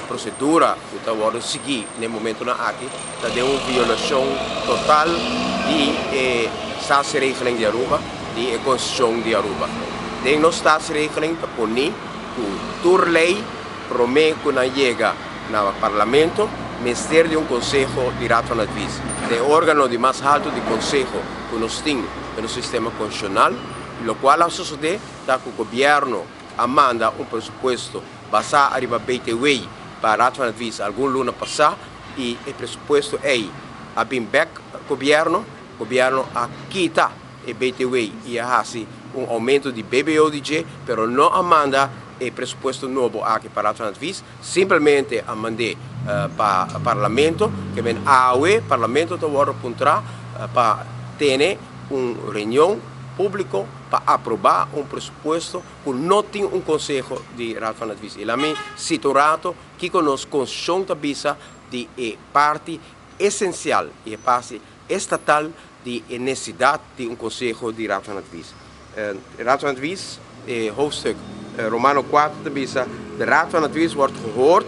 procedura cu ta wordo sigui na e momentonan aki ta den un violacion total di e Staatsregeling di Aruba, di e Constitucion di Aruba. Den nos Staatsregeling ta poni cu tur ley prome cu nan yega na Parlamento mester di un Conseho di Raad van Advies, ta e organo di mas halto di conseho cu nos tin den nos sistema constitucional. Locual a sosode ta cu Gobierno a manda un presupuesto basá ariba BTW pa Raad van Advies algun luna pasá i e presupuesto ei a bin bek gobièrnu. Gobièrnu a kita e BTW i a hasi un oumento di BBO di dje, pero no a manda e presupuesto nobo aki pa Raad van Advies, simplemente a mand'é pa Parlamento. Ke men awe Parlamento ta wòrdu puntrá pa tene un reunion públiko pa aprobá un presupuesto ku no tin un konseho di Raad van Advies. I lami sita un rato kiko nos konstitushon ta bisa di e parti esensial i e parti estatal di e nesesidat di un konseho di Raad van Advies. Raad van Advies, e hoofdstuk Romano 4 ta bisa, De Raad van Advies wordt gehoord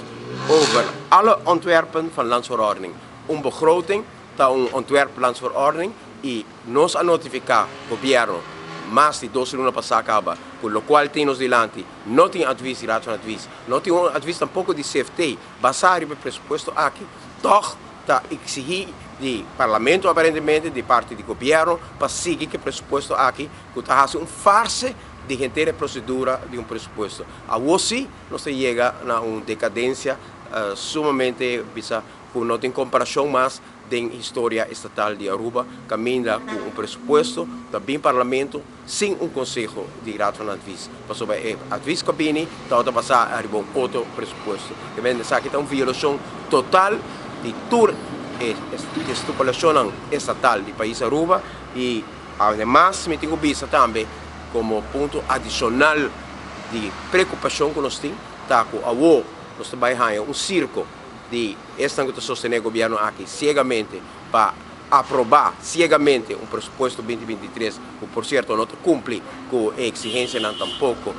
over alle ontwerpen van landsverordening. Un begroting ta un ontwerp landsverordening i nos a notifiká gobièrnu mas di dos luna pasá kaba ku lokual tin nos dilanti no tin advis di Raad van Advies, no tin un advis tampoko di CFT basá riba e presupuesto aki, tòg ta eksigí di Parlamento aparentemente di parti di gobièrnu pa sigui ku e presupuesto aki ku ta hasi un farse di henter e prosedura di un presupuesto. Awor sí nos ta yega na un dekadensia sumamente bisa ku no tin komparashon mas den historia estatal di Aruba kaminda ku un presupuesto ta bin Parlamento sin un konseho di Raad van Advies, pasobra e advies ku a bini tabata basá ariba un otro presupuesto. Kemende esaki ta un violashon total di tur e estipulashonnan estatal di pais Aruba i ademas mi tin ku bisa tambe komo punto adishonal di preokupashon ku nos tin ta ku awor nos ta bai haña un sirko di esnan ku ta sostené gobièrnu aki siegamente pa aprobá siegamente un presupuesto 2023 ku por sierto no ta kumpli ku e eksigensianan tampoko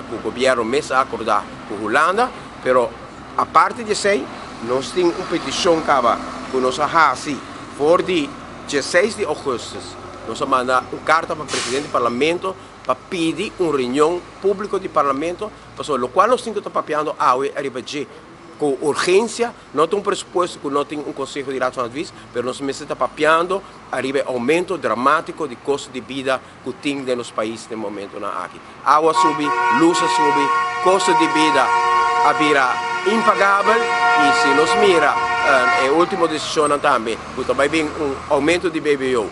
ku gobièrnu mes a akordá ku Hulanda. Pero aparte di esei nos tin un petishon kaba ku nos a hasi for di 16 di ougùstùs. Nos a manda un karta pa presidente di parlamento pa pidi un reunion públiko di parlamento pasobra lokual nos tin ku ta papiando awe ariba dje ku urgensia, no ta un presupuesto ku no tin un konseho di Raad van Advies, pero nos mester ta papiando ariba e oumento dramátiko di kosto di bida ku tin den nos pais den momentonan aki. Awa a subi, lus a subi, kosto di bida a bira impagabel i si nos mira e último desishonnan tambe ku ta bai bin un oumento di BBO,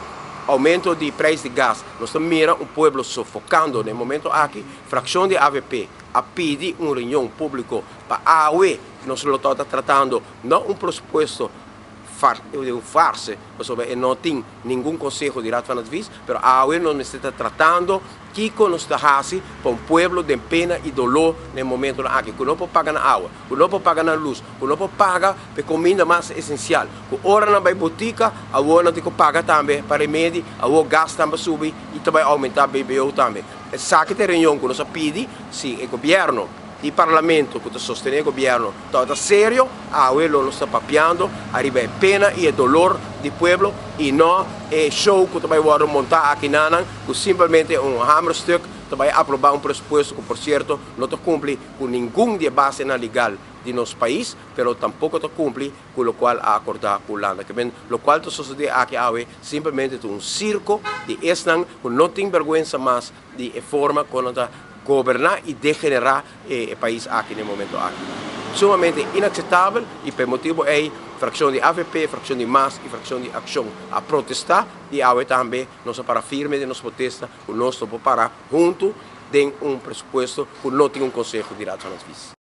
oumento di preis di gas, nos ta mira un pueblo sofokando den e momento aki. Frakshon di avp a pidi un reunion públiko pa awe nos lo ta tratando no un presupuesto di un farse, pasobra e no tin ningun konseho di Raad van Advies, pero awe nos mester ta tratando kiko nos ta hasi pa un pueblo den pena i doló na e momentonan aki, ku no por paga nan awa, ku no por paga nan lus, ku no por paga pa e kominda mas esensial, ku ora nan bai botika awor nan tin ku paga tambe pa remedi, awor gas tambe a subi i ta bai oumentá BBO tambe. Esaki ta e reunion ku nos a pidi si e gobièrnu i parlamento ku ta sostené e gobièrnu tabata serio, awe lo nos ta papiando ariba e pena i e dolor di pueblo i no e show ku ta bai wòrdu montá aki nanan ku simpelmente un hamerstuk ta bai aprobá un presupuesto ku por sierto no ta kumpli ku ningun di e basenan legal di nos pais pero tampoko ta kumpli ku lokual a akordá ku Hulanda. Ke men lokual ta sosodé aki awe simpelmente ta un sirko di esnan ku no tin bèrgwensa mas di e forma kon nan ta goberná i degenerá e pais aki na e momento aki. Sumamente inakseptabel i pa e motibu ei frakshon di avp, frakshon di mas i frakshon di Akshon a protestá i awe tambe nos a para firme den nos protesta ku nos no por para huntu den un presupuesto ku no tin un konseho di Raad van Advies.